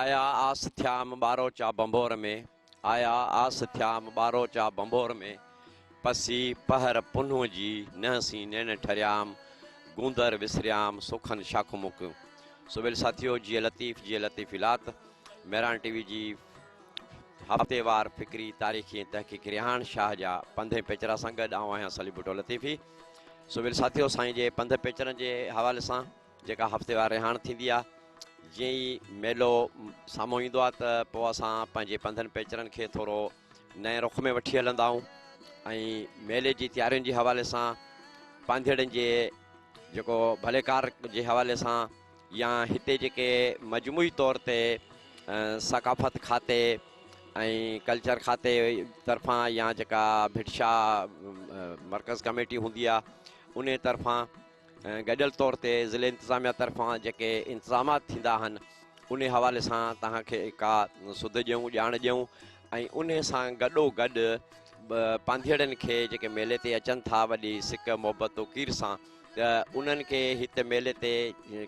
آيا آس ٿيام ٻاروچا ڀنڀور ۾، آيا آس ٿيام ٻاروچا ڀنڀور ۾، پسي پهر پنهون جي ننهن سين نيڻ ٺريام، گوندر وسريام سکن شاخون مون سويل ساٿيو جيئي لطيف جيئي لطيفي لات مهراڻ ٽي وي جي هفتيوار فڪري تاريخي ۽ تحقيقي رهاڻ شاهه جا پنڌ ۽ پيچرا سان گڏ آئون آهيان سليم ڀٽو لطيفي سويل ساٿيو سائين جي پنڌ پيچرن جي حوالي سان جيڪا هفتيوار رهاڻ ٿيندي آهي جيئن ئي ميلو سامهون ايندو آهي ته پوء اسان پنهنجي پنڌن پيچرن کي ٿورو نئين رخ ۾ وٺي هلندا آهيون ۽ ميلي جي تيارين جي حوالي سان پانڌيئڙن جي جيڪو ڀليڪار جي حوالي سان يا هتي جيڪي مجموعي طور تي ثقافت کاتي ۽ ڪلچر کاتي طرفان يا جيڪا ڀٽ شاهه مرڪز ڪميٽي هوندي آهي ان طرفان گڏيل طور تي ضلعي انتظاميا طرفان جيڪي انتظامات ٿيندا آهن انهي حوالي سان توهان کي ڪا سڌ ڏيون ڄاڻ ڏيون ۽ انهي سان گڏو گڏ پانڌيئڙن کي جيڪي ميلي تي اچن ٿا وڏي سڪ محبت توقير سان ته انهن کي هت ميلي تي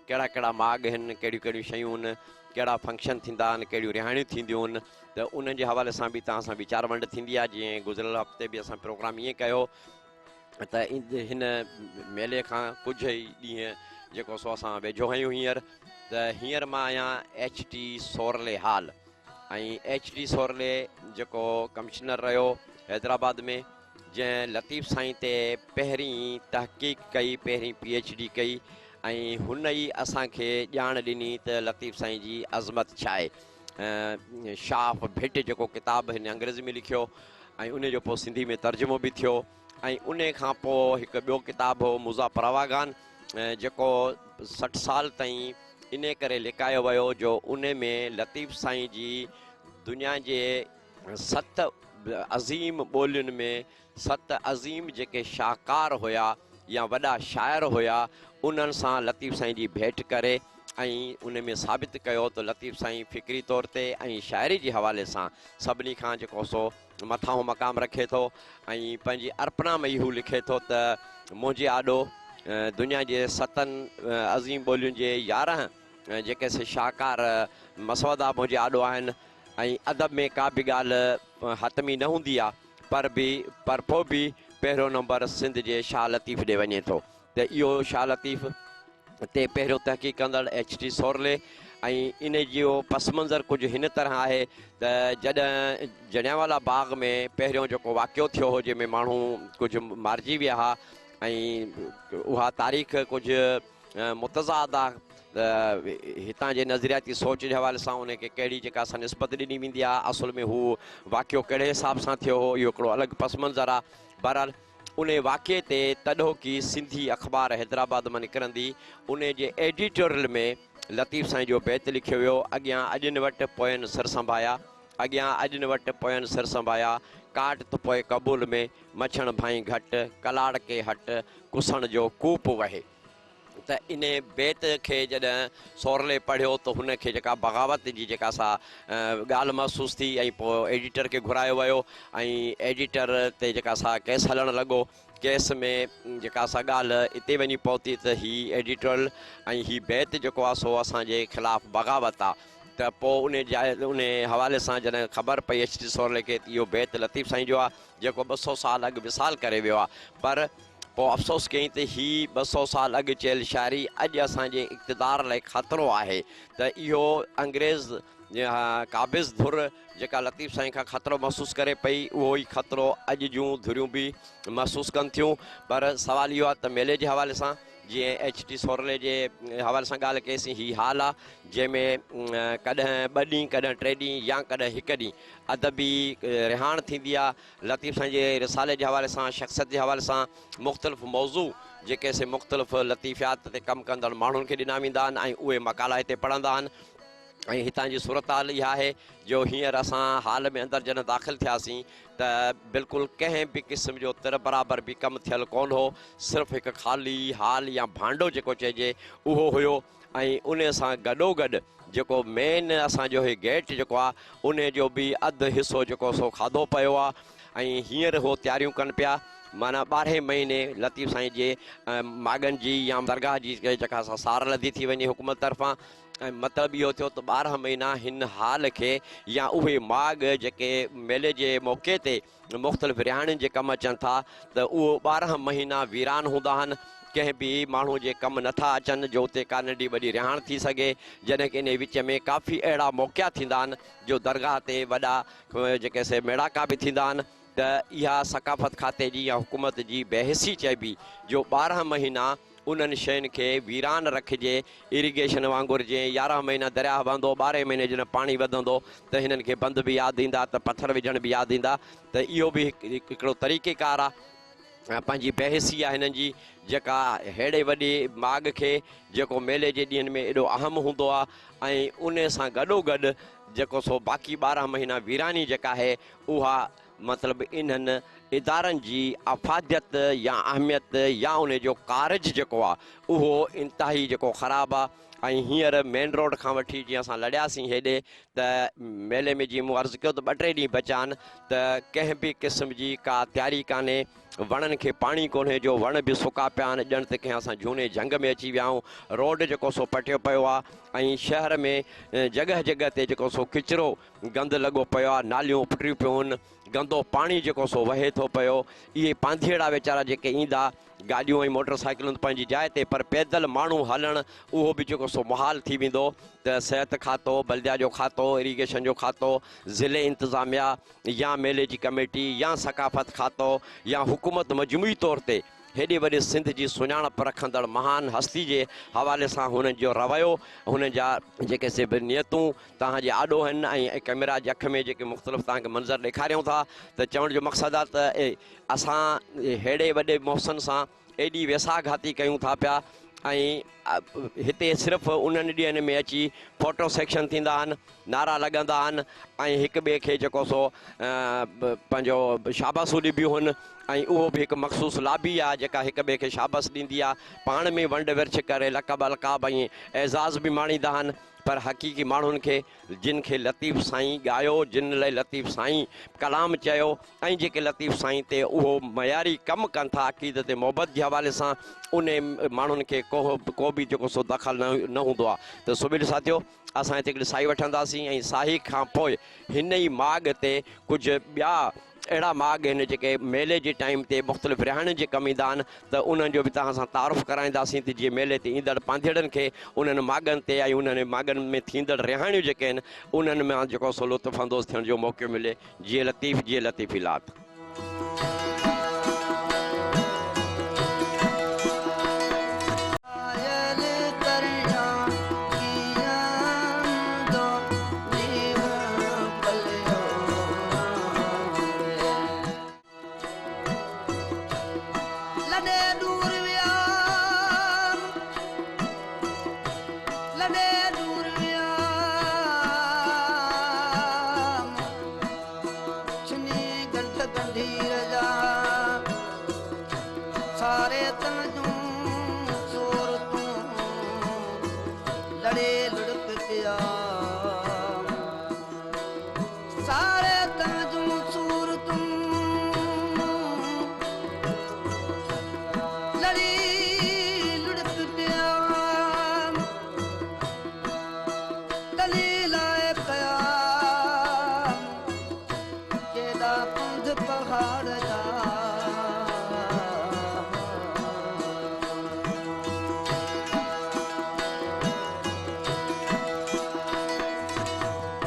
ڪهڙا ڪهڙا ماڳ آهن ڪهڙيون ڪهڙيون شيون آهن ڪهڙا فنڪشن ٿيندا آهن ڪهڙيون رهاڻيون ٿينديون آهن ته انهن جي حوالي سان به توهان سان ويچار ونڊ ٿيندي آهي جيئن گذريل هفتي به اسان پروگرام ائين ڪيو ته هن ميلي کان ڪجهه ئي ڏينهن جيڪو سو اسان ويجهو آهيون هينئر ته هينئر مان آهيان H T Sorley hall ۽ H T Sorley جيڪو ڪمشنر رهيو حيدرآباد ۾ جنهن لطيف سائين تي پهرين تحقيق ڪئي پهرين پي ايڇ ڊي ڪئي ۽ هن ئي اسان کي ڄاڻ ڏني ته لطيف سائين جي عظمت ڇا آهي شاهه ڀٽ جيڪو ڪتاب هن انگريزي ۾ لکيو ۽ ان جو پوء سنڌي ۾ ترجمو به ٿيو ۽ ان کان پوء هڪ ٻيو ڪتاب هو موزا پراواگان جيڪو 60 سال تائين ان ڪري لڪايو ويو جو ان ۾ لطيف سائين جي دنيا جي ست عظيم ٻولين ۾ ست عظيم جيڪي شاهڪار هيا يا وڏا شاعر هيا انهن سان لطيف سائين جي ڀيٽ ڪري ۽ ان ۾ ثابت ڪيو ته لطيف سائين فڪري طور تي ۽ شاعري جي حوالي سان سڀني کان جيڪو سو مٿانهون مقام رکي ٿو ۽ پنهنجي ارپنا ۾ ئي هو لکي ٿو ته منهنجي آڏو دنيا جي ستن عظيم ٻولين جي 11 جيڪي سي شاهڪار مسودا منهنجي آڏو آهن ۽ ادب ۾ ڪا به ڳالهه حتمي نه هوندي آ پر به پر پوء به پهريون نمبر سنڌ جي شاهه لطيف ڏي وڃي ٿو ته اهو شاهه لطيف تي پهريون تحقيق ڪندڙ ايڇ ٽي سورلي ۽ ان جو پس منظر ڪجهه هن طرح آهي ته جڏهن جڙيانوالا باغ ۾ پهريون جيڪو واقعو ٿيو هو جنهن ۾ ماڻهو ڪجهه مارجي ويا ها ۽ اها تاريخ ڪجهه متضاد آهي ته هتان جي نظرياتي سوچ جي حوالي سان ان کي ڪهڙي جيڪا سا نسبت ڏني ويندي آهي اصل ۾ هو واقعو ڪهڙي حساب سان ٿيو هو اهو هڪڙو الڳ پس منظر آهي بهرحال انهي واقعي تي تڏهوڪي سنڌي اخبار حيدرآباد مان نڪرندي انهي جي ايڊيٽوريل ۾ لطيف سائين جو بيت لکيو ويو، اڳيان اڄن وٽ پوين سر سنڀايا، اڳيان اڄن وٽ پوين سر سنڀايا، ڪاٽ ته پوء قبول ۾، مڇڻ ڀائين گهٽ، ڪلاڙ ڪي هٽ، ڪسڻ جو ڪوپ وهي. ته انهي بيت کي جڏهن سورلي پڙهيو ته هن کي جيڪا بغاوت جي جيڪا سا ڳالهه محسوس ٿي ۽ پوء ايڊيٽر کي گهرايو ويو ۽ ايڊيٽر تي جيڪا سا ڪيس هلڻ لڳو. ڪيس ۾ جيڪا سا ڳالهه اتي وڃي پهتي ته هي ايڊيٽورل ۽ هي بيت جيڪو آهي سو اسان جي خلاف بغاوت آ ته پوء انهي جاء انهي حوالي سان جڏهن خبر پئي ايڇ ٽي سورلي کي ته اهو بيت لطيف سائين جو آ جيڪو 200 سال اڳ وصال ڪري ويو آ پر پوء افسوس ڪيائين ته هي 200 سال اڳ چيل شاعري اڄ اسان جي اقتدار لاء خطرو آهي ته اهو انگريز قابض ڌر جيڪا لطيف سائين کان خطرو محسوس ڪري پئي اهو ئي خطرو اڄ جون ڌريون به محسوس ڪن ٿيون پر سوال اهو آهي ته ميلي جي حوالي سان جيئن ايڇ ٽي سورلي جي حوالي سان ڳالهه ڪئي سين هي حال آهي جنهن ۾ ڪڏهن ٻه ڏينهن ڪڏهن ٽي ڏينهن يا ڪڏهن هڪ ڏينهن ادبي رهاڻ ٿيندي آهي لطيف سائين جي رسالي جي حوالي سان، شخصيت جي حوالي سان مختلف موضوع جيڪي سي مختلف لطيفيات تي ڪم ڪندڙ ماڻهن کي ڏنا ويندا آهن ۽ اهي مقالا هتي پڙهندا آهن ۽ هتان جي صورتحال اها آهي جو هينئر اسان هال ۾ اندر جڏهن داخل ٿياسين ته بلڪل ڪنهن به قسم جو تر برابر به ڪم ٿيل ڪونه هو صرف هڪ خالي هال يا ڀانڊو جيڪو چئجي اهو هيو ۽ انهي سان گڏوگڏ جيڪو مين اسان جو هي گيٽ جيڪو آ انهي جو به اڌ حصو جيڪو سو کاڌو پيو آ ۽ هينئر هو تياريون ڪن پيا معنيٰ ٻارهين مهيني لطيف سائين جي ماڳن جي يا درگاهه جي جيڪا سا سار لڌي ٿي وڃي حڪومت طرفان. ۽ مطلب اهو ٿيو ته 12 مهينا هن هال کي يا اهي ماڳ جيڪي ميلي جي موقعي تي مختلف رهاڻين جي ڪم اچن ٿا ته اهو 12 مهينا ويران هوندا آهن، ڪنهن به ماڻهو جي ڪم نه ٿا اچن جو اتي ڪا ننڍي وڏي رهاڻ ٿي سگهي، جڏهن ڪه انهي وچ ۾ ڪافي اهڙا موقعا ٿيندا آهن جو درگاهه تي وڏا جيڪي سي ميڙاڪا به ٿيندا آهن ته اها ثقافت کاتي جي يا حڪومت جي بيحسي چئبي جو 12 مهينا انهن شين کي ويران رکجي، ايريگيشن وانگر جئين 11 مهينا درياهه وهندو، ٻارهين مهيني جڏهن پاڻي وڌندو ته هنن کي بند به ياد ايندا ته پٿر وجهڻ به ياد ايندا ته اهو به هڪڙو طريقيڪار آ ۽ پنهنجي بيحسي آ هنن جي جيڪا ههڙي وڏي ماڳ کي جيڪو ميلي جي ڏينهن ۾ ايڏو اهم هوندو آ ۽ انهي سان گڏوگڏ جيڪو سو باقي 12 مهينا ويراني جيڪا آهي اها مطلب انهن ادارن جي افاديت يا اهميت يا انهي جو ڪارج جيڪو آ اهو انتهائي جيڪو خراب آ ۽ هينئر مين روڊ کان وٺي جيئن اسان لڙياسين هيڏي ته ميلي ۾ جيئن مون عرض ڪيو ته ٻه ٽي ڏينهن بچيا آهن ته ڪنهن به قسم جي ڪا تياري ڪانهي وڻن کي پاڻي ڪونهي جو وڻ به سڪا پيا آهن ڄڻ ته ڪنهن اسان جهوني جهنگ ۾ اچي ويا آهيون روڊ جيڪو سو پٽيو پيو آ ۽ شهر ۾ جڳهه جڳهه تي جيڪو سو ڪچرو گند لڳو پيو آ، ناليون اپٽريون پيون هن، گندو پاڻي جيڪو سو وهي ٿو پيو. اهي پانڌيئڙا ويچارا جيڪي ايندا، گاڏيون ۽ موٽر سائيڪلون ته پنهنجي جاء تي پر پيدل ماڻهو هلڻ اهو به جيڪو سو محال ٿي ويندو ته صحت کاتو، بلديا جو کاتو، اريگيشن جو کاتو، ضلعي انتظاميا يا ميلي جي ڪميٽي يا ثقافت کاتو يا حڪومت مجموعي طور تي هيڏي وڏي سنڌ جي سڃاڻپ رکندڙ مهان هستي جي حوالي سان هنن جو رويو، هنن جا جيڪي سي به نيتون توهان جي آڏو آهن ۽ ڪئميرا جي اک ۾ جيڪي مختلف توهان کي منظر ڏيکاريون ٿا ته چوڻ جو مقصد آهي ته اسان ههڙي وڏي محسن سان ايڏي ويساهه گهاتي ڪيون ٿا پيا ۽ هتي صرف انهن ڏينهن ۾ اچي فوٽو سيڪشن ٿيندا آهن نعرا لڳندا آهن ۽ هڪ ٻئي کي جيڪو سو پنهنجو شاباسون ڏبيون آهن ۽ اهو به هڪ مخصوص لابي آهي جيڪا هڪ ٻئي کي شابس ڏيندي آهي پاڻ ۾ ونڊ ورڇ ڪري لقب القاب ۽ اعزاز به ماڻيندا آهن پر حقيقي ماڻهن کي جن کي لطيف سائين ڳايو، جن لئه لطيف سائين ڪلام چيو ۽ جيڪي لطيف سائين تي اهو معياري ڪم ڪن ٿا عقيدت ۽ محبت جي حوالي سان انهي ماڻهن کي ڪو ڪو به جيڪو سو دخل نه هوندو آهي ته سبيل ساٿيو اسان هتي هڪڙي ساهي وٺنداسين ۽ ساهي کان پوء هن ئي ماڳ تي ڪجهه ٻيا اهڙا ماڳ آهن جيڪي ميلي جي ٽائيم تي مختلف رهاڻين جي ڪم ايندا آهن ته انهن جو به توهان سان تعارف ڪرائينداسين ته جيئن ميلي تي ايندڙ پانڌيئڙن کي انهن ماڳن تي ۽ انهن ماڳن ۾ ٿيندڙ رهاڻيون جيڪي آهن انهن مان جيڪو سو لطف اندوز ٿيڻ جو موقعو ملي. جيئي لطيف جيئي لطيفي لات. آيل ڪريان ڪيئن منهنجو جيون پليو وي. لڏي ڏور ويام، لڏي ڏور ويام، ڇني ڳنڍ ڳنڍير جا. ساري تن جون صورتون لڙي لڙڪ پيا. ساري تن جون صورتون لڙي لڙڪ پيا. ڪلي لاء قيام ڪيڏا پنڌ پهاڙ جا.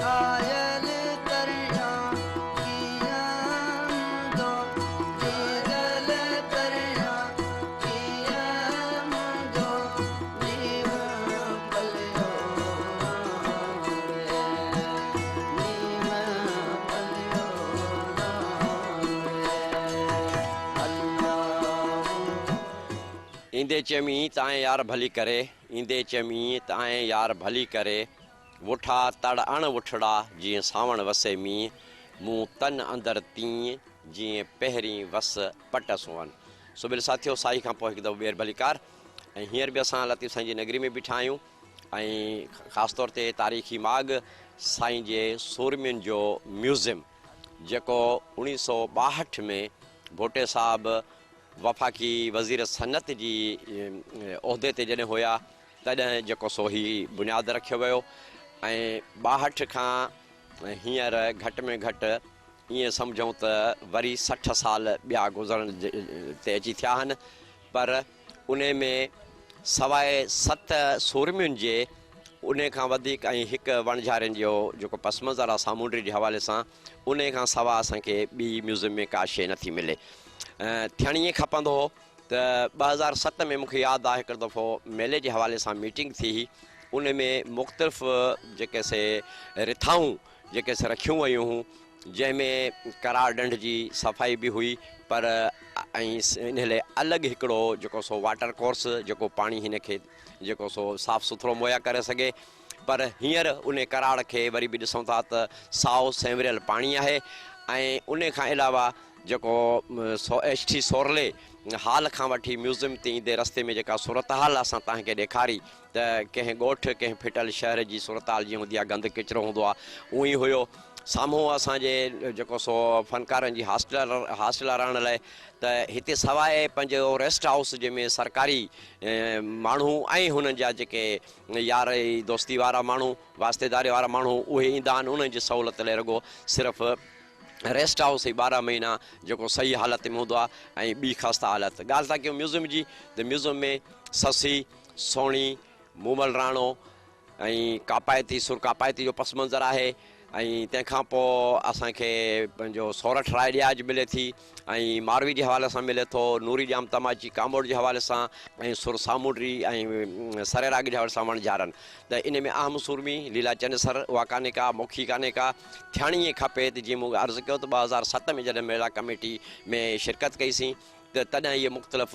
آيل ڪريان ڪيئن منهنجو جيجل ڪريان ڪيئن منهنجو نينهن پليو وي نينهن پليو وي الله. ايندي چيم ايئن ته آئين يار ڀلي ڪري، ايندي چيم ايئن ته آئين يار ڀلي ڪري، وٺا تڙ اڻ وٺڙا جيئن سانوڻ وسي مينهن، مون تن اندر تيئن جيئن پهرين وس پٽ سونهن. سبيل ساٿيو ساهي کان پوء هڪ دفعو ٻيهر ڀليڪار ۽ هينئر به اسان لطيف سائين جي نگري ۾ بيٺا آهيون ۽ خاص طور تي تاريخي ماڳ سائين جي سورمين جو ميوزيم جيڪو 1962 ۾ ڀٽي صاحب وفاقي وزير صنعت جي عهدي تي جڏهن هيا تڏهن جيڪو سو هي بنياد رکيو ويو ۽ 62 کان هينئر گهٽ ۾ گهٽ ائين سمجهون ته وري 60 سال ٻيا گذرڻ تي اچي ٿيا آهن، پر انهي ۾ سواء 7 سورمين جي انهي کان وڌيڪ ۽ هڪ وڻجارين جو جيڪو پس منظر آهي سامونڊي جي حوالي سان، انهي کان سوا اسان کي ٻي ميوزيم ۾ ڪا شيء نٿي ملي. ٿيڻ ائين کپندو هو ته 2007 ۾ مون کي ياد آهي هڪ دفعو ميلي جي حوالي سان ميٽنگ ٿي هئي، ان ۾ مختلف جيڪي سي رٿائون جيڪي سي رکيون ويون هيون، جنهن ۾ قرار ڍنڍ جي صفائي به هئي، پر ۽ ان لاء الڳ هڪڙو جيڪو سو واٽر ڪورس جيڪو پاڻي هن کي جيڪو سو صاف سٿرو مهيا ڪري سگهي. پر هينئر ان ڪراڙ کي وري به ڏسون ٿا ته سائو سينوريل پاڻي آهي ۽ ان کان علاوه جيڪو سو ايڇ ٽي سورلي هال کان وٺي ميوزيم تي ايندي رستي ۾ جيڪا صورتحال اسان توهان کي ڏيکاري ته ڪنهن ڳوٺ ڪنهن ڦٽل شهر جي صورتحال جيئن هوندي آهي، گند ڪچرو هوندو آهي، اونئي هيو. سامهون اسان جي جيڪو سو فنڪارن جي هاسٽل هاسٽل رهڻ لاء ته هتي سواء پنهنجو ريسٽ هائوس جنهن ۾ سرڪاري ماڻهو ۽ هنن جا جيڪي يار دوستي وارا ماڻهو واسطيداري وارا ماڻهو اهي ايندا آهن، انهن جي سهولت لاء رڳو صرف ريسٽ هائوس ئي 12 مهينا جيڪو صحيح حالت ۾ هوندو آهي ۽ ٻي خسته حالت. ڳالهه ٿا ڪيون ميوزيم جي ته ميوزيم ۾ سسي، سهڻي، مومل راڻو ۽ ڪاپائتي سر ڪاپائتي جو پس منظر آهي ۽ تنهن کان پوء اسان کي پنهنجو سورٺ راء ڏياج ملي ٿي ۽ ماروي جي حوالي سان ملي ٿو، نوري ڄام تماچي ڪاموڏ جي حوالي سان ۽ سر سامونڊي ۽ سري راڳ جي حوالي سان وڻجارن ته ان ۾ اهم سورمي ليلا چنيسر اها ڪانهي ڪا، موکي ڪانهي ڪا، ٿيڻ ائين کپي ته جيئن مون عرض ڪيو ته 2007 ۾ جڏهن ميلا ڪميٽي ۾ شرڪت ڪئي سين ته تڏهن اهي مختلف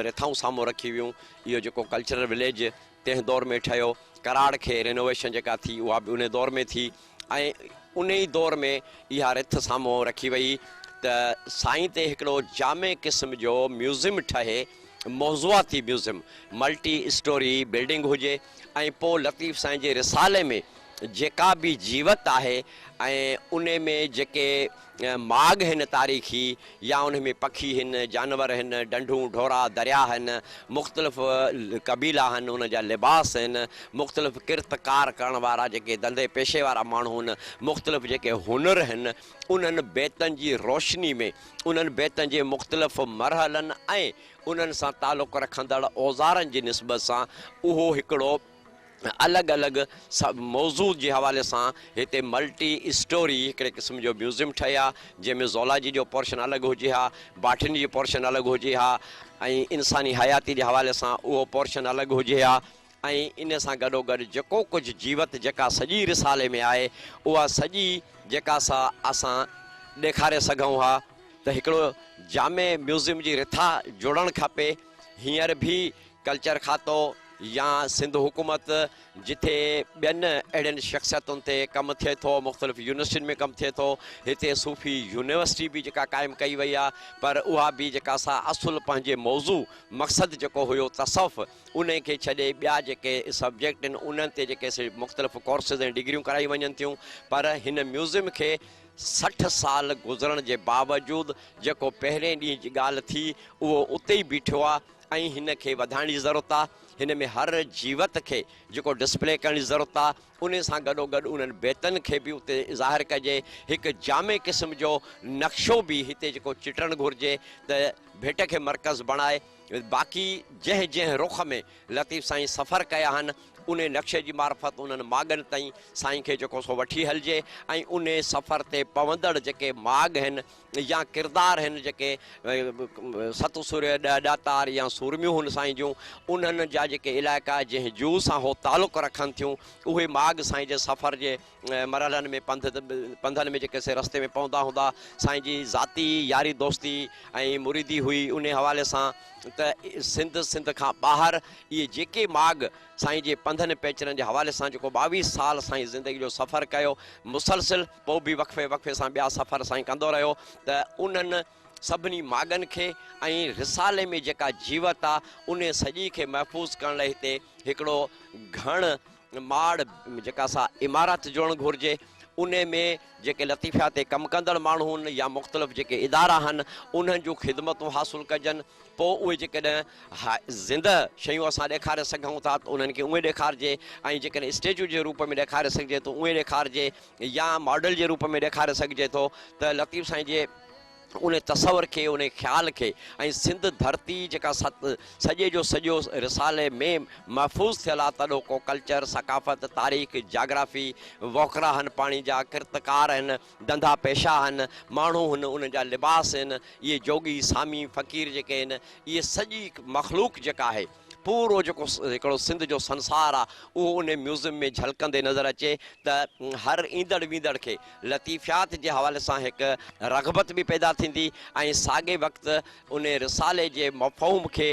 رٿائون سامهون رکي ويون. اهو جيڪو ڪلچرل وليج تنهن دور ۾ ٺهيو، ڪراڙ کي رينوويشن جيڪا ٿي اها به انهي دور ۾ ٿي ۽ انهي ئي دور ۾ اها رٿ سامهون رکي وئي ته سائين تي هڪڙو جامع قسم جو ميوزيم ٺهي، موضوعاتي ميوزيم، ملٽي اسٽوري بلڊنگ هجي ۽ پوء لطيف سائين جي رسالي ۾ جيڪا به جيوت آهي ۽ انهي ۾ جيڪي ماڳ هن تاريخي يا انهي ۾ پکي هن، جانور هن، ڍنڍون، ڍورا، درياء هن، مختلف قبيلا هن، انهن جا لباس هن، مختلف ڪرت ڪار ڪرڻ وارا جيڪي ڌنڌي پيشي وارا ماڻهو هن، مختلف جيڪي هنر هن، انهن بيتن جي روشني ۾ انهن بيتن جي مختلف مرحلن ۽ انهن سان تعلق رکندڙ اوزارن جي نسبت سان اهو هڪڙو الڳ الڳ موضوع جي حوالي سان هتي ملٽي اسٽوري هڪڙي قسم جو ميوزيم ٺهي ها، جنهن ۾ زولاجي جو پورشن الڳ هجي ها، باٽني جو پورشن الڳ هجي ها ۽ انساني حياتي جي حوالي سان اهو پورشن الڳ هجي ها ۽ ان سان گڏوگڏ جيڪو ڪجهه جيوت جيڪا سڄي رسالي ۾ آهي اها سڄي جيڪا سا اسان ڏيکاري سگهون ها ته هڪڙو جامع ميوزيم جي رٿا جوڙڻ کپي. هينئر به ڪلچر کاتو يا سنڌ حڪومت جٿي ٻين اهڙين شخصيتن تي ڪم ٿئي ٿو، مختلف يونيورسٽين ۾ ڪم ٿئي ٿو، هتي صوفي يونيورسٽي به جيڪا قائم ڪئي وئي آهي پر اها به جيڪا سا اصل پنهنجي موضوع مقصد جيڪو هيو تصوف انهي کي ڇڏي ٻيا جيڪي سبجيڪٽ آهن انهن تي جيڪي سي مختلف ڪورسز ۽ ڊگريون ڪرائي وڃن ٿيون پر هن ميوزيم کي 60 سال گذرڻ جي باوجود جيڪو پهرين ڏينهن جي ڳالهه ٿي اهو اتي ئي بيٺو آهي ۽ هن کي وڌائڻ جي ضرورت آهي. هن ۾ هر جيوت کي جيڪو ڊسپلي ڪرڻ جي ضرورت آهي انهي سان گڏوگڏ انهن بيتن کي به اتي ظاهر ڪجي. هڪ جامع قسم جو نقشو به هتي جيڪو چٽڻ گهرجي ته ڀيٽ کي مرڪز بڻائي باقي جنهن جنهن رخ ۾ لطيف سائين سفر ڪيا آهن انهي نقشي جي معرفت انهن ماڳن تائين سائين کي جيڪو سو وٺي هلجي ۽ انهي سفر تي پوندڙ جيڪي ماڳ هن يا ڪردار هن جيڪي ست سورهيه ڏهه ڏاتار يا سورميون هن سائين جون انهن جا جيڪي علائقا جنهن جوء سان هو تعلق رکن ٿيون اهي ماڳ سائين جي سفر جي مرحلن ۾ پنڌ پنڌن ۾ جيڪي سي رستي ۾ پوندا هوندا. سائين جي ذاتي ياري دوستي ۽ مريدي هئي انهي حوالي سان ته سنڌ سنڌ کان ٻاهر اهي جيڪي ماڳ سائين جي پنڌن پيچرن جي حوالي سان جيڪو 22 سال سائين زندگي جو سفر ڪيو مسلسل پوء به وقفي وقفي سان ٻيا سفر سائين ڪندو رهيو ته انهن سڀني ماڳن کي ۽ رسالي ۾ جيڪا جيوت آ انهي سڄي کي محفوظ ڪرڻ لاء هتي هڪڙو گهڻ ماڙ جيڪا سا عمارت جوڙڻ گهرجي. انهي ۾ جيڪي لطيفيات تي ڪم ڪندڙ ماڻهو هن يا مختلف جيڪي ادارا هن انهن جون خدمتون حاصل ڪجن پوء اهي جيڪڏهن زنده شيون اسان ڏيکاري سگهون ٿا ته انهن کي اونئين ڏيکارجي ۽ جيڪڏهن اسٽيچو جي روپ ۾ ڏيکاري سگهجي ٿو اونئين ڏيکارجي يا ماڊل جي روپ ۾ ڏيکاري سگهجي ٿو ته لطيف سائين جي ان تصور کي ان خيال کي ۽ سنڌ ڌرتي جيڪا سڄي جو سڄو رسالي ۾ محفوظ ٿيل آ تڏهوڪو ڪلچر، ثقافت، تاريخ، جاگرافي، وهڪرا هن پاڻي جا، ڪرتڪار هن، ڌنڌا پيشا هن، ماڻهو هن، انهن جا لباس هن، اهي جوڳي، سامي، فقير جيڪي هن، اهي سڄي مخلوق جيڪا آهي، پورو جيڪو هڪڙو سنڌ جو سنسار آ، اهو انهي ميوزم ۾ جهلڪندي نظر اچي ته هر ايندڙ ويندڙ کي لطيفيات جي حوالي سان هڪ رغبت به پيدا ٿيندي ۽ ساڳئي وقت انهي رسالي جي مفهوم کي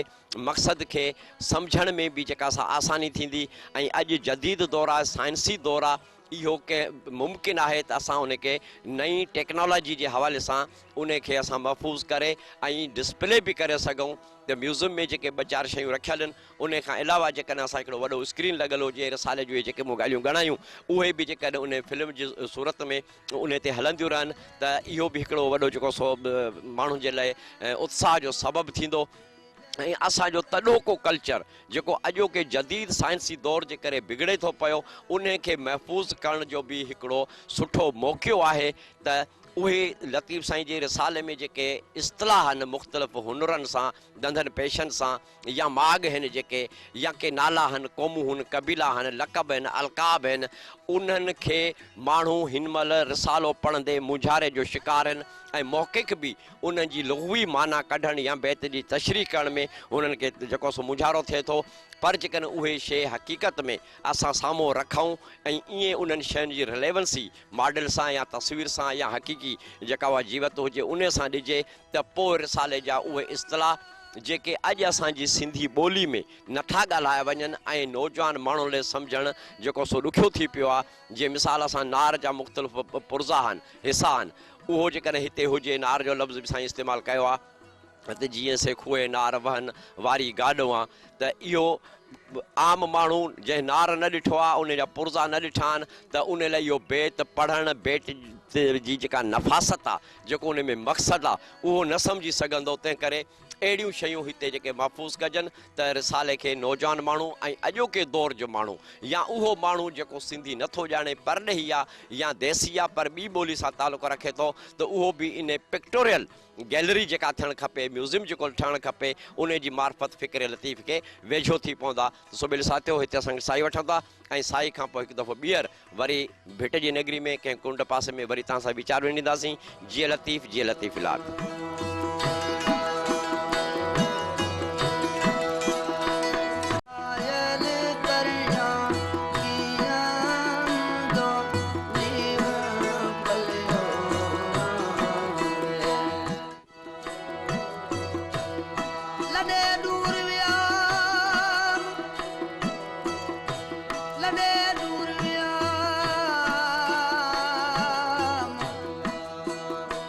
مقصد کي سمجهڻ ۾ به جيڪا سا آساني ٿيندي ۽ اڄ جديد دور آهي سائنسي دور آهي اهو ڪنهن ممڪن آهي ته اسان ان کي نئين ٽيڪنالاجي جي حوالي سان ان کي اسان محفوظ ڪري ۽ ڊسپلي به ڪري سگهون ته ميوزم ۾ جيڪي ٻه چار شيون رکيل آهن ان کان علاوه جيڪڏهن اسان هڪڙو وڏو اسڪرين لڳل هجي رسالي جون اهي جيڪي مون ڳالهيون ڳڻايون اهي به جيڪڏهن ان فلم جي صورت ۾ ان تي هلنديون رهن ته اهو به هڪڙو وڏو جيڪو سو ماڻهن جي لاء اتساهه جو سبب ٿيندو. ۽ اسان جو تڏهوڪو ڪلچر جيڪو اڄوڪي جديد سائنسي دور جي ڪري بگڙي ٿو پيو انهي کي محفوظ ڪرڻ جو به هڪڙو سٺو موقعو آهي ته اهي لطيف سائين جي رسالي ۾ جيڪي اصطلاح آهن مختلف هنرن سان ڌنڌن پيشن سان يا ماڳ هن جيڪي يا ڪي نالا هن قومون هن قبيلا هن لقب هن القاب هن انهن کي ماڻهو هن مهل رسالو پڙهندي مونجهاري جو شڪار هن ۽ محقق به انهن جي لغوي معنيٰ ڪڍڻ يا بيت جي تشريح ڪرڻ ۾ هنن کي جيڪو سو مونجهارو ٿئي ٿو پر جيڪڏهن اهي شيء حقيقت ۾ اسان سامهون رکون ۽ ائين انهن شين جي رليونسي ماڊل سان يا تصوير سان يا حقيقي جيڪا اها جيوت هجي انهي سان ڏجي ته پوء رسالي جا اهي اصطلاح جيڪي اڄ اسان جي سنڌي ٻولي ۾ نٿا ڳالهايا وڃن ۽ نوجوان ماڻهن لئه سمجهڻ جيڪو سو ڏکيو ٿي پيو آهي جيئن مثال اسان نار جا مختلف پرزا آهن حصا آهن اهو جيڪڏهن هتي هجي، نار جو لفظ به سائين استعمال ڪيو آهي ته جيئن سي کوهي نار وهن واري گاڏئان ته اهو عام ماڻهو جنهن نار نه ڏٺو آهي ان جا پرزا نه ڏٺا آهن ته ان لاء اهو بيت پڙهڻ بيت جي جيڪا نفاست آهي جيڪو ان ۾ مقصد آهي اهو نه سمجهي سگهندو تنهن ڪري اهڙيون شيون هتي جيڪي محفوظ ڪجن ته رسالي کي نوجوان ماڻهو ۽ اڄوڪي دور جو ماڻهو يا اهو ماڻهو جيڪو سنڌي نه ٿو ڄاڻي پرڏيهي آ يا ديسي آ پر ٻي ٻولي سان تعلق رکي ٿو ته اهو به انهي پڪٽوريل گيلري جيڪا ٿيڻ کپي ميوزيم جيڪو ٺهڻ کپي انهي جي معرفت فڪر لطيف کي ويجهو ٿي پوندا ته سو ٻيلي ساٿيو هتي اسان ساهي وٺون ٿا ۽ ساهي کان پوء هڪ دفعو ٻيهر وري ڀٽ جي نگري ۾ ڪنهن ڪنڊ پاسي ۾ وري توهان سان ويچار ونڊينداسين. جيئي لطيف جيئي لطيف لاٽ. آيل ڪريان ڪيئن منهنجو جيون پليو وي. لڏي ڏور ويام، لڏي ڏور ويام،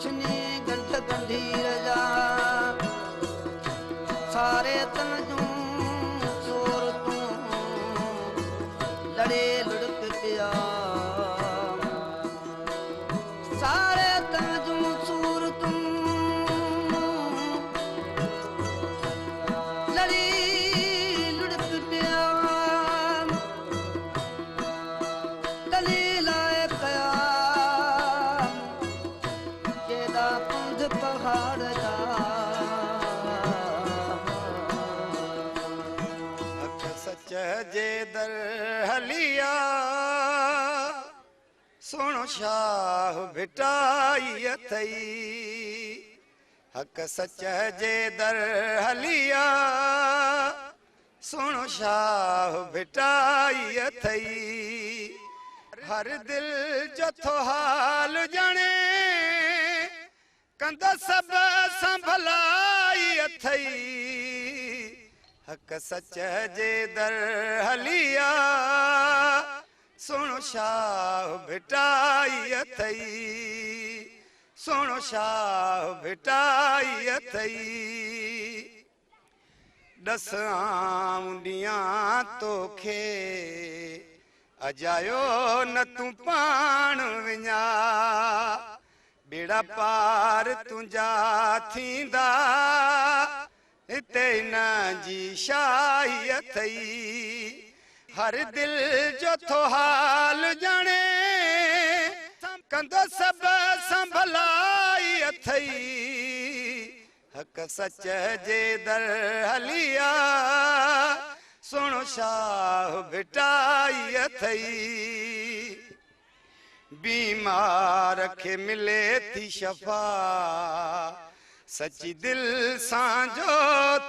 ڇني ڳنڍ ڳنڍير جا، ساري تن جون صورتون، لڙي لڙڪ پيام. ساري تن جون صورتون لڙي لڙڪ پيام، ڪلي لاء قيام، ڪيڏا پنڌ پهاڙ جا. حق سچ جي در هلي آ. سهڻو شاهه ڀٽائي اٿئي، حق سچ جي در هلي آ. سهڻو شاهه ڀٽائي اٿئي، هر دل جو ٿو حال ڄاڻي. ڪندا سڀ سان ڀلائي اٿئي، حق سچ جي در هلي آ. سهڻو شاهه ڀٽائي اٿئي، سهڻو شاهه ڀٽائي اٿئي. ڏس آئون ڏيان توکي اجايو نه تون پاڻ وڃاء، ٻيڙا پار تنهنجا ٿيندا، هتي هن جي شاهي اٿئي، هر دل جو ٿو حال ڄاڻي، ڪندو سڀ سان ڀلائي اٿئي، حق سچ جي در هلي آ، سهڻو شاهه ڀٽائي اٿئي. بيمار کي ملي ٿي شفا، سچي دل سان جو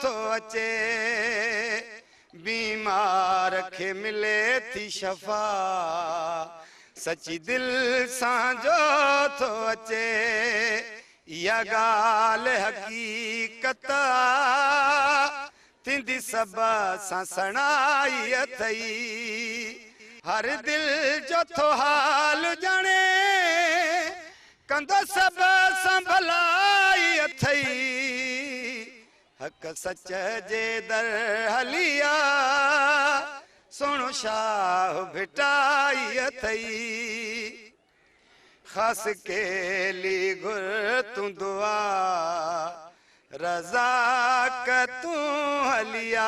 ٿو اچي. بيمار کي ملي ٿي شفا، سچي دل سان جو ٿو اچي. اها ڳالهه حقيقت آ، ٿيندي سڀ سان سڻائي اٿئي. هر دل جو ٿو حال ڄاڻي، ڪندو سڀ سان ڀلائي اٿئي. حق سچ جي در هلي آ، سهڻو شاهه ڀٽائي اٿئي. خاص ڪيلي گهر تون دعا، رزاق تون هلي آ.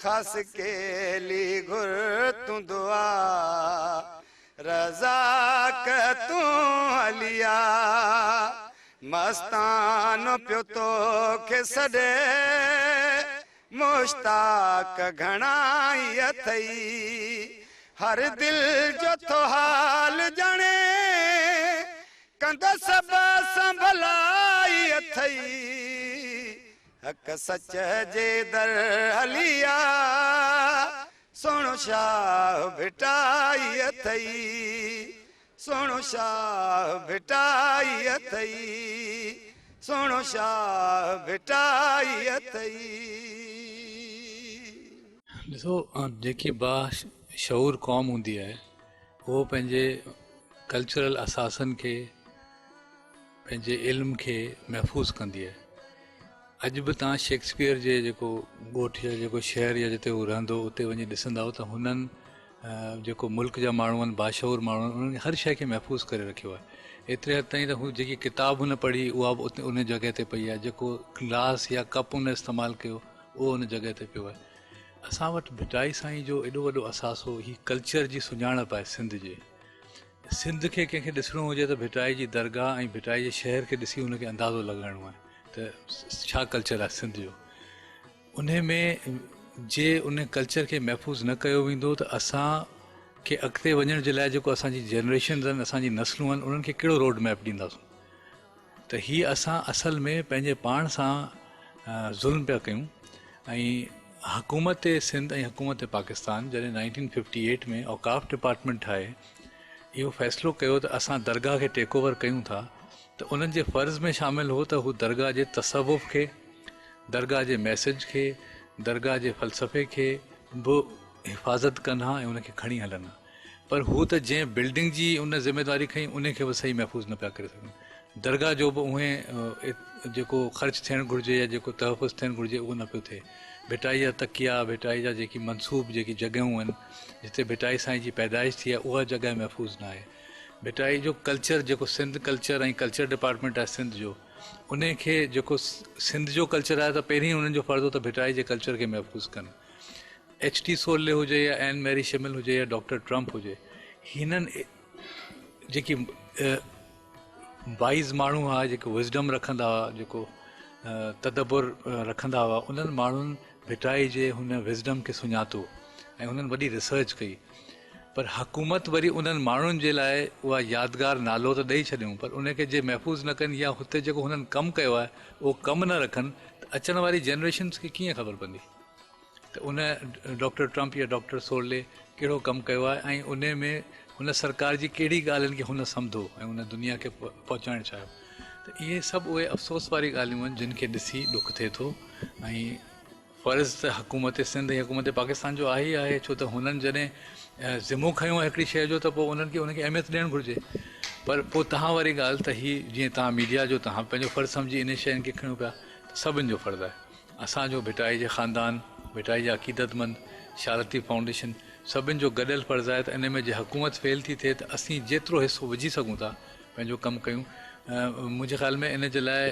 خاص ڪيلي گهر تون دعا، رزاق تون هلي آ. مستانو پيو توکي سڏي، مشتاق گهڻائي اٿئي. هر دل جو ٿو حال ڄاڻي، ڪندو سڀ سان ڀلائي اٿئي. حق سچ جي در هلي آ، سهڻو شاهه ڀٽائي اٿئي. سهڻو شاهه ڀٽائي اٿئي، سهڻو شاهه ڀٽائي اٿئي. ڏسو جيڪي با شعور قوم هوندي آهي اهو پنهنجي ڪلچرل اثاثن کي پنهنجي علم کي محفوظ ڪندي آهي. اڄ به توهان شيڪسپيئر جي جيڪو ڳوٺ يا جيڪو شهر يا جتي هو رهندو هو اتي وڃي ڏسندؤ ته هنن جيڪو ملڪ جا ماڻهو آهن باشعور ماڻهو آهن انهن هر شيء کي محفوظ ڪري رکيو آهي ايتري حد تائين ته هو جيڪي ڪتاب هن پڙهي اها به اتي ان جڳهه تي پئي آهي جيڪو گلاس يا ڪپ هن استعمال ڪيو اهو ان جڳهه تي پيو آهي اسان وٽ ڀٽائي سائين جو ايڏو وڏو اثاثو هي ڪلچر جي سڃاڻپ آهي سنڌ جي سنڌ کي ڪنهن کي ڏسڻو هجي ته ڀٽائي جي درگاهه ۽ ڀٽائي جي شهر کي ڏسي هن کي اندازو لڳائڻو آهي ته ڇا ڪلچر آهي سنڌ جو انهي ۾ جي ان ڪلچر کي محفوظ نه ڪيو ويندو ته اسان کي اڳتي وڃڻ جي لاء جيڪو اسان جي جنريشنز آهن اسان جي نسلون آهن انهن کي ڪهڙو روڊ ميپ ڏينداسون ته هي اسان اصل ۾ پنهنجي پاڻ سان ظلم پيا ڪيون ۽ حڪومت سنڌ ۽ حڪومت پاڪستان جڏهن 1958 ۾ اوقاف ڊپارٽمينٽ ٺاهي اهو فيصلو ڪيو ته اسان درگاهه کي ٽيڪ اوور ڪيون ٿا ته انهن جي فرض ۾ شامل هو ته هو درگاهه جي تصوف کي درگاهه جي ميسيج کي، درگاهه جي فلسفي کي به حفاظت ڪن ها ۽ ان کي کڻي هلن ها. پر هو ته جنهن بلڊنگ جي ان ذميواري کنئي ان کي به صحيح محفوظ نه پيا ڪري سگهن. درگاهه جو به اونهي جيڪو خرچ ٿيڻ گهرجي يا جيڪو تحفظ ٿيڻ گهرجي اهو نه پيو ٿئي. ڀٽائي جا تڪيا، ڀٽائي جا جيڪي منسوب جيڪي جڳهيون آهن جتي ڀٽائي سائين جي پيدائش ٿي آهي اها جڳهه محفوظ ناهي. ڀٽائي جو ڪلچر جيڪو سنڌ ڪلچر ۽ ڪلچر ڊپارٽمينٽ آهي سنڌ جو انهي کي جيڪو سنڌ جو ڪلچر آهي ته پهرين انهن جو فرض هو ته ڀٽائي جي ڪلچر کي محفوظ ڪن. ايڇ ٽي سورلي هجي يا اين ميري شمل هجي يا ڊاڪٽر ٽرمپ هجي هنن جيڪي وائز ماڻهو هئا جيڪي وزڊم رکندا هئا جيڪو تدبر رکندا هئا انهن ماڻهن ڀٽائي جي هن وزڊم کي سڃاتو ۽ هنن وڏي ريسرچ ڪئي پر حڪومت وري انهن ماڻهن جي لاء اها يادگار نالو ته ڏئي ڇڏيون پر ان کي جي محفوظ نه ڪن يا هتي جيڪو هنن ڪم ڪيو آهي اهو ڪم نه رکن ته اچڻ واري جنريشنز کي ڪيئن خبر پوندي ته ان ڊاڪٽر ٽرمپ يا ڊاڪٽر سورلي ڪهڙو ڪم ڪيو آهي ۽ ان ۾ هن سرڪار جي ڪهڙي ڳالهين کي هن سمڌو ۽ ان دنيا کي پهچائڻ چاهيو ته اهي سڀ اهي افسوس واري ڳالهيون آهن جن کي ڏسي ڏک ٿئي ٿو ۽ فرض ته حڪومت سنڌ ۽ حڪومت پاڪستان جو آهي ئي آهي ڇو ته هنن جڏهن ذمو کنيو آهي هڪڙي شيء جو ته پوء انهن کي ان کي اهميت ڏيڻ گهرجي پر پوء توهان واري ڳالهه ته هي جيئن توهان ميڊيا جو توهان پنهنجو فرض سمجهي انهن شين کي کڻيو پيا ته سڀن جو فرض آهي اسان جو ڀٽائي جي خاندان ڀٽائي جا عقيدتمند شاهه لطيف فائونڊيشن سڀن جو گڏيل فرض آهي ته ان ۾ جي حڪومت فيل ٿي ٿئي ته اسين جيترو حصو وجهي سگهون ٿا پنهنجو ڪم ڪيون. منهنجي خيال ۾ ان جي لاء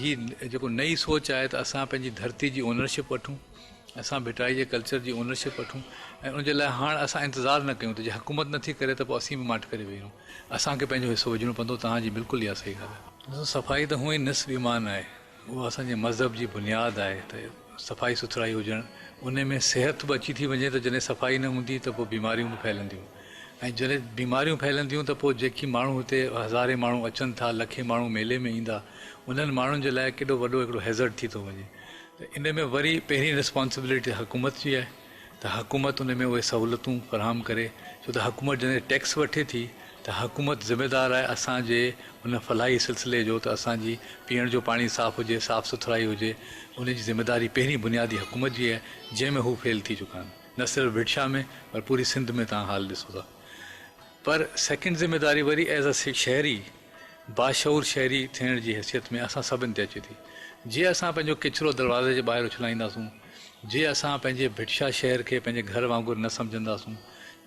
هي جيڪو نئين سوچ آهي ته اسان پنهنجي ڌرتي جي اونرشپ وٺون، اسان ڀٽائي جي ڪلچر جي اونرشپ وٺون ۽ ان جي لاء هاڻ اسان انتظار نه ڪيون ته جي حڪومت نٿي ڪري ته پوء اسين به ماٺ ڪري ويهي رهون. اسان کي پنهنجو حصو وجهڻو پوندو. توهان جي بلڪل اها صحيح ڳالهه آهي. ڏسو صفائي ته هونئن ئي نصف ايمان آهي. اهو اسان جي مذهب جي بنياد آهي ته صفائي سٿرائي هجڻ ان ۾ صحت به اچي ٿي وڃي ته جڏهن صفائي نه هوندي ته پوء بيماريون به ڦهلنديون ۽ جڏهن بيماريون ڦهلنديون ته پوء جيڪي ماڻهو هتي هزارين ماڻهو اچن ٿا لکين ماڻهو ميلي ۾ ايندا انهن ماڻهن جي لاء ڪيڏو وڏو هڪڙو هيزرڊ ٿي ٿو وڃي ته ان ۾ وري پهرين رسپانسبلٽي حڪومت جي آهي ته حڪومت ان ۾ اهي سهولتون فراهم ڪري ڇو ته حڪومت جڏهن ٽيڪس وٺي ٿي ته حڪومت ذميدار آهي اسان جي ان فلاحي سلسلي جو ته اسان جي پيئڻ جو پاڻي صاف هجي صاف سٿرائي هجي ان جي ذميداري پهرين بنيادي حڪومت جي آهي جنهن ۾ هو فيل ٿي چڪا آهن نه صرف ڀٽ شاهه ۾ پر پوري سنڌ ۾ توهان حال ڏسو ٿا پر سيڪنڊ ذميداري وري ايز ا شهري باشعور شهري ٿيڻ جي حيثيت ۾ اسان سڀن تي اچي ٿي. جي اسان پنهنجو ڪچرو دروازي جي ٻاهر اڇلائينداسون، جي اسان پنهنجي ڀٽشاهه شهر کي پنهنجي گهر وانگر نه سمجهنداسون،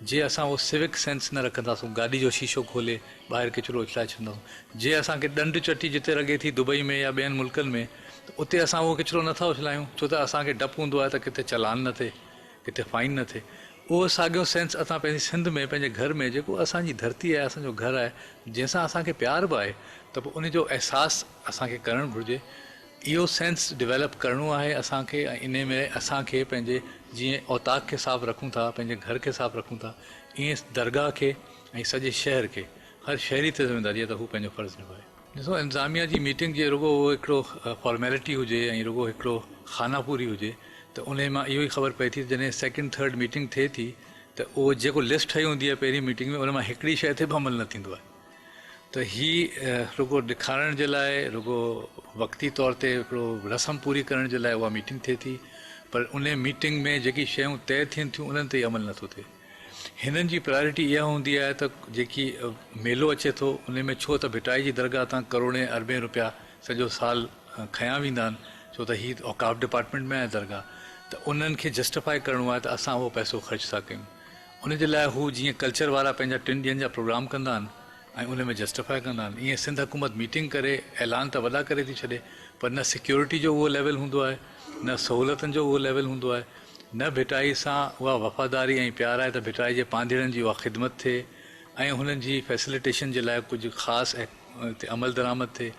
جي اسان اهو سوڪ سينس نه رکنداسون، گاڏي جو شيشو کولي ٻاهر ڪچرو اڇلائي ڇڏنداسون، جي اسان کي ڏنڊ چٽي جتي لڳي ٿي دبئي ۾ يا ٻين ملڪن ۾ ته اتي اسان اهو ڪچرو نه ٿا اڇلايون ڇو ته اسان کي ڊپ هوندو آهي ته ڪٿي چالان نه ٿئي. ڪٿي فائن نه ٿئي. اهو ساڳيو سينس اسان پنهنجي سنڌ ۾ پنهنجي گهر ۾ جيڪو اسان جي ڌرتي آهي اسان جو گهر آهي جنهن سان اسان کي پيار به آهي ته پوء ان جو احساس اسان کي ڪرڻ گهرجي. اهو سينس ڊويلپ ڪرڻو آهي اسان کي ۽ انهي ۾ اسان کي پنهنجي جيئن اوطاق کي صاف رکون ٿا پنهنجي گهر کي صاف رکون ٿا ائين درگاهه کي ۽ سڄي شهر کي هر شهري تي ذميداري آهي ته هو پنهنجو فرض نڀائي. ڏسو انتظاميا جي ميٽنگ جي رڳو اهو هڪڙو فارميلٽي هجي ۽ رڳو هڪڙو خانه پوري هجي ته انهي مان اهو ئي خبر پئي ٿي ته جڏهن سيڪنڊ ٿرڊ ميٽنگ ٿئي ٿي ته اهو جيڪو لسٽ ٺهي هوندي آهي پهرين ميٽنگ ۾ ان مان هڪڙي شيء تي به عمل نه ٿيندو آهي ته هي رڳو ڏيکارڻ جي لاء رڳو وقتي طور تي هڪڙو رسم پوري ڪرڻ جي لاء اها ميٽنگ ٿئي ٿي پر انهي ميٽنگ ۾ جيڪي شيون طئي ٿين ٿيون انهن تي ئي عمل نٿو ٿئي. هنن جي پرائرٽي اها هوندي آهي ته جيڪي ميلو اچي ٿو انهي ۾ ڇو ته ڀٽائي جي درگاهه تان ڪروڙين اربين روپيا سڄو سال کنيا ويندا آهن ڇو ته هي اوقاف ڊپارٽمينٽ ۾ آهي درگاهه ته انهن کي جسٽيفائي ڪرڻو آهي ته اسان اهو پئسو خرچ ٿا ڪيون ان جي لاء هو جيئن ڪلچر وارا پنهنجا ٽن ڏينهن جا پروگرام ڪندا آهن ۽ ان ۾ جسٽيفائي ڪندا آهن ايئن سنڌ حڪومت ميٽنگ ڪري اعلان ته وڏا ڪري ٿي ڇڏي پر نه سيڪيورٽي جو اهو ليول هوندو آهي نه سهولتن جو اهو ليول هوندو آهي نه ڀٽائي سان اها وفاداري ۽ پيار آهي ته ڀٽائي جي پانڌيئڙن جي اها خدمت ٿئي ۽ هنن جي فيسليٽيشن جي لاء ڪجهه خاص تي عمل درآمد ٿئي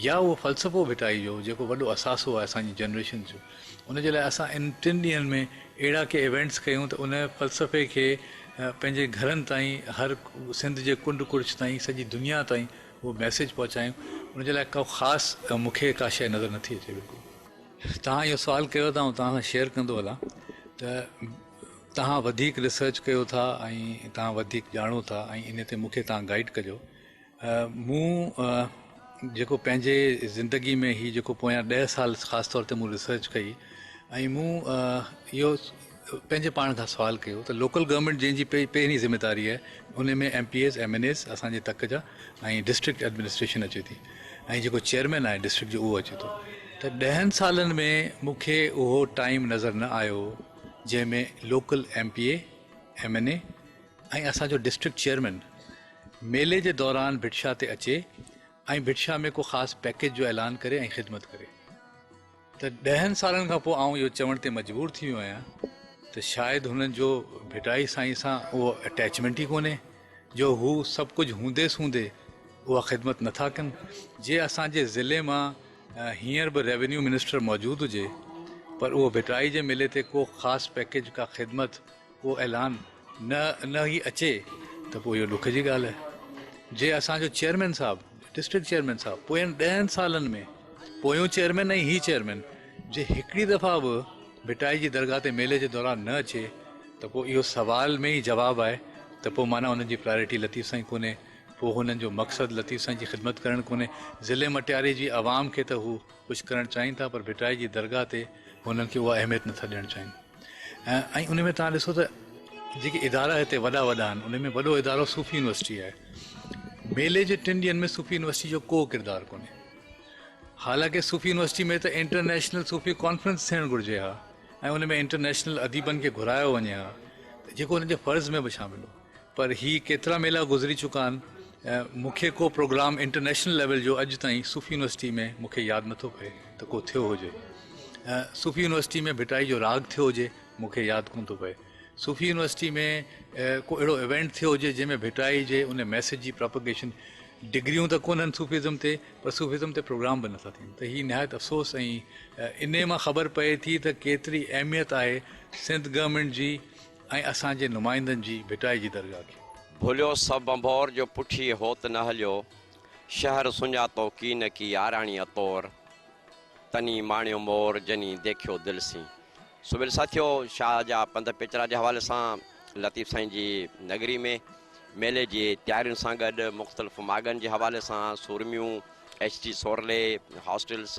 يا اهو فلسفو ڀٽائي جو جيڪو وڏو اثاثو آهي اسان جي جنريشن جو ان جي لاء اسان ان ٽن ڏينهن ۾ اهڙا ڪي ايونٽس ڪيون ته ان فلسفي کي پنهنجي گهرن تائين هر سنڌ جي ڪنڊ ڪڙڇ تائين سڄي دنيا تائين اهو ميسيج پهچايون ان جي لاء ڪو خاص مون کي ڪا شيء نظر نٿي اچي بلڪل. توهان اهو سوال ڪيو ته آئون توهان سان شيئر ڪندو هلان ته توهان وڌيڪ ريسرچ ڪيو ٿا ۽ توهان وڌيڪ ڄاڻو ٿا ۽ ان تي مون کي توهان گائيڊ ڪجو مون جيڪو پنهنجي زندگي ۾ هي جيڪو پويان ڏهه سال خاص طور تي مون ريسرچ ڪئي ۽ مون اهو پنهنجي پاڻ کان سوال ڪيو ته لوڪل گورنمينٽ جنهن جي پهرين ذميداري آهي ان ۾ M P As M N As اسان جي تڪ جا ۽ ڊسٽرڪٽ ايڊمنسٽريشن اچي ٿي ۽ جيڪو چيئرمين آهي ڊسٽرڪٽ جو اهو اچي ٿو ته ڏهن سالن ۾ مون کي اهو ٽائيم نظر نه آيو جنهن ۾ local M P A M N A ۽ اسان جو ڊسٽرڪٽ چيئرمين ميلي جي دوران ڀٽشاهه تي اچي ۽ ڀٽشاهه ۾ ڪو خاص پيڪيج جو اعلان ڪري ۽ خدمت ڪري ته ڏهن سالن کان پوء آئون اهو چوڻ تي مجبور ٿي ويو آهيان ته شايد هنن جو ڀٽائي سائين سان اهو اٽيچمينٽ ئي ڪونهي جو هو سڀ ڪجهه هوندي سوندي اها خدمت نٿا ڪن جي اسان جي ضلعي مان هينئر به ريونيو منسٽر موجود هجي پر اهو ڀٽائي جي ميلي تي ڪو خاص پيڪيج ڪا خدمت ڪو اعلان نه نه ئي اچي ته پوء اهو ڏک جي ڳالهه آهي. جي اسان جو چيئرمين صاحب، ڊسٽرڪٽ چيئرمين صاحب پوين ڏهن سالن ۾ پويون چيئرمين ۽ هي چيئرمين جي هڪڙي دفعا به ڀٽائي جي درگاهه تي ميلي جي دوران نه اچي ته پوء اهو سوال ۾ ئي جواب آهي ته پوء معنيٰ انهن جي پرائرٽي لطيف سائين ڪونهي پوء هنن جو مقصد لطيف سائين جي خدمت ڪرڻ ڪونهي. ضلعي مٽياري جي عوام کي ته هو ڪجهه ڪرڻ چاهين ٿا پر ڀٽائي جي درگاهه تي هنن کي اها اهميت نٿا ڏيڻ چاهين. ۽ ان ۾ توهان ڏسو ته جيڪي ادارا هتي وڏا وڏا آهن ان ۾ وڏو ادارو صوفي يونيورسٽي آهي ميلي جي ٽن ڏينهن ۾ صوفي يونيورسٽي جو ڪو ڪردار ڪونهي حالانڪه صوفي يونيورسٽي ۾ ته انٽرنيشنل صوفي ڪانفرنس ٿيڻ گهرجي ها ۽ ان ۾ انٽرنيشنل اديبن کي گهرايو وڃي ها ته جيڪو انهن جي فرض ۾ به شامل هو. پر هي ڪيترا ميلا گذري چڪا آهن مون کي ڪو پروگرام انٽرنيشنل ليول جو اڄ تائين صوفي يونيورسٽي ۾ مون کي ياد نٿو پئي ته ڪو ٿيو هجي. صوفي يونيورسٽي ۾ ڀٽائي جو راڳ ٿيو هجي مون کي ياد ڪونه ٿو پئي. صوفي يونيورسٽي ۾ ڪو اهڙو ايونٽ ٿيو هجي جنهن ۾ ڀٽائي جي ان ميسيج جي پراپگيشن ڊگريون ته ڪونهن صوفيزم تي پر صوفيزم تي پروگرام به نٿا ٿين ته هي نهايت افسوس ۽ انهي مان خبر پئي ٿي ته ڪيتري اهميت آهي سنڌ گورنمينٽ جي ۽ اسان جي نمائندن جي ڀٽائي جي درگاهه کي. ڀليو سڀ ڀنڀور جو پٺيء هوت نه هليو، شهر سڃاتو ڪي نه ڪي آراڻي اتور، تني ماڻيو مور جني ديکيو دل سين. سويل ساٿيو شاهه جا پنڌ پيچرا جي حوالي سان لطيف سائين جي نگري ۾ ميلي جي تيارين سان گڏ مختلف ماڳن جي حوالي سان سورميون، ايڇ ٽي سورلي، هاسٽلس،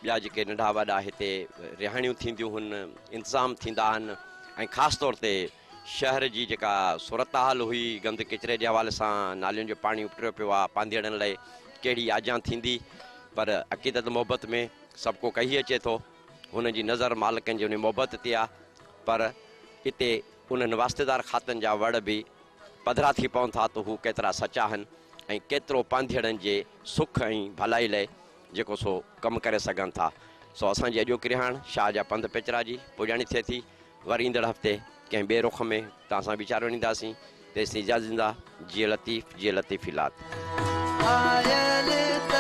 ٻيا جيڪي ننڍا وڏا هتي رهاڻيون ٿينديون هن، انتظام ٿيندا آهن ۽ خاص طور تي شهر جي جيڪا صورتحال هئي گند ڪچري جي حوالي سان نالين جو پاڻي اپٽيو پيو آهي پانڌيئڙن لئي ڪهڙي آجيان ٿيندي پر عقيدت محبت ۾ سڀ ڪو ڪهي اچي ٿو هنن جي نظر مالڪن جي انهي محبت تي آ پر اتي انهن واسطيدار کاتن جا وڙ به پڌرا ٿي پون ٿا ته هو ڪيترا سچا آهن ۽ ڪيترو پانڌيئڙن جي سک ۽ ڀلائي لئي جيڪو سو ڪم ڪري سگهن ٿا. سو اسان جي اڄوڪي رهاڻ شاهه جا پنڌ پيچرا جي پڄاڻي ٿئي ٿي. وري ايندڙ هفتي ڪنهن ٻئي رخ ۾ توهان سان ويچار ونڊينداسين. تيسين اجازت ڏيندا. جيئي لطيف، جيئي لطيفي لات. آيل